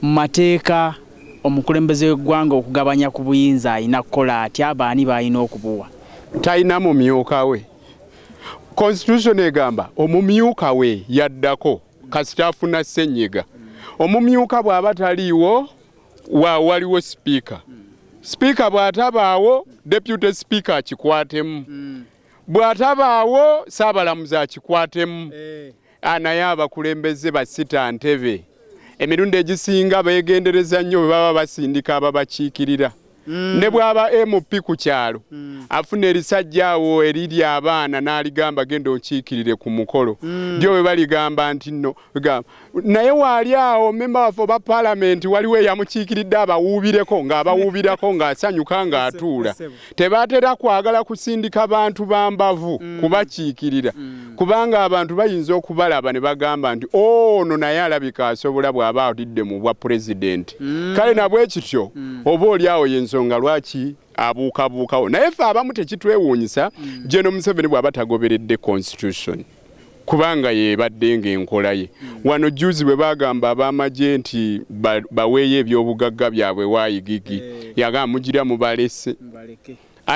Mu mateeka omukulembeze w'eggwanga okugabanya ku buyinza alina kukola atya? Baani b'alina okubuwa? Talina mumyuka we. Constitution egamba omumyuka we yaddako kasita afuna ssenyiga. Omumyuka bw'aba taliiwo wa waliwo sipiika. Sipiika bw'atabaawo deputy sipiika akikwatemu. Bw'atabaawo ssaabalamuzi akikwatemu. Naye abakulembeze basita ntebe emirundi egisinga beegendereza nnyo bwe baba basindika ababakiikirira. Ne bw'aba MP ku kyalo afuna erisajja awo eriri abaana n'aligamba genda onkiikirire ku mukolo. Lyo bwe baligamba nti nno gamba naye waali awo memba waffe oba palamenti waliwo eyamukiikiridde abawuubireko ng'abawuubirako ng'asanyuka ng'atuula. Tebatera kwagala kusindika bantu ba mbavu kubakiikirira kubanga abantu bayinza okubalaba ne bagamba nti ono naye alabika asobola bw'aba atidde mu bwa pulezidenti. Kale nabwe kityo oba oli awo y'ensonga lwaki abuukabuukawo. Naye ffe abamu tekitwewuunyisa General Museveni bw'aba tagoberedde constitution kubanga yebadde ng'enkola ye. Wano juzi bwe bagamba ab'amagye nti baweeyo ebyobugagga byabwe wa IGG, yagamba mugira mubalese.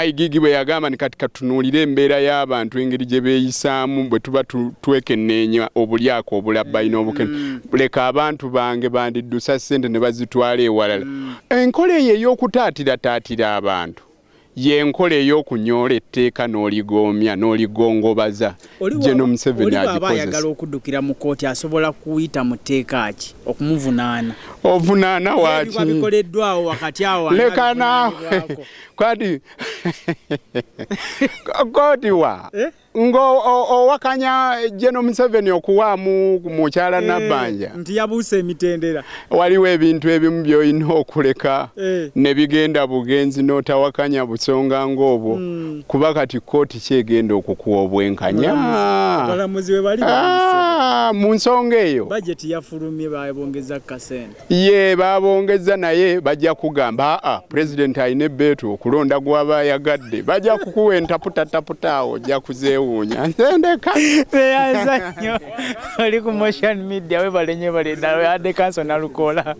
IGG bwe yagamba nti kati katunuulire embeera y'abantu engeri gye beeyisaamu bwe tuba twekenneenya obulyako obulabbayi n'obukene, leka abantu bange bandiddusa ssente ne bazitwala ewalala. Enkola eyo ey'okutaatirataatira abantu y'enkola ey'okunyoola etteeka n'oligoomya n'oligongobaza. General Museveni Oli bw'aba ayagala agikozesa. okuddukira mu kkooti asobola kuyita mu tteeka ki okumuvunaana? Ovunaana waaki? Ebiba bikoleddwawo wakati awo ani Leka naawe. abivunaanibwako? Kati kkooti wa? Ng'owakanya General Museveni okuwaamu mukyala Nabbanja. Nti yabuuse emitendera. Waliwo ebintu ebimu by'olina okuleka ne bigenda bugenzi n'otawakanya busonga ng'obwo kuba kati kkooti ki egenda okukuwa obwenkanya? Abalamuzi we bali bayise. Mu nsonga eyo. Bajeti yafulumye babongeza ku kasente. Ye babongeza naye bajja kugamba aa pulezidenti alina ebbeetu okulonda gw'aba ayagadde. Bajja kukuwa entaputataputa awo ojja kuzeewuunya. Nze ndeka. Neyanza nnyo oli ku Motion Media webale nnyo webale ddala. Adde Kanso Nalukoola.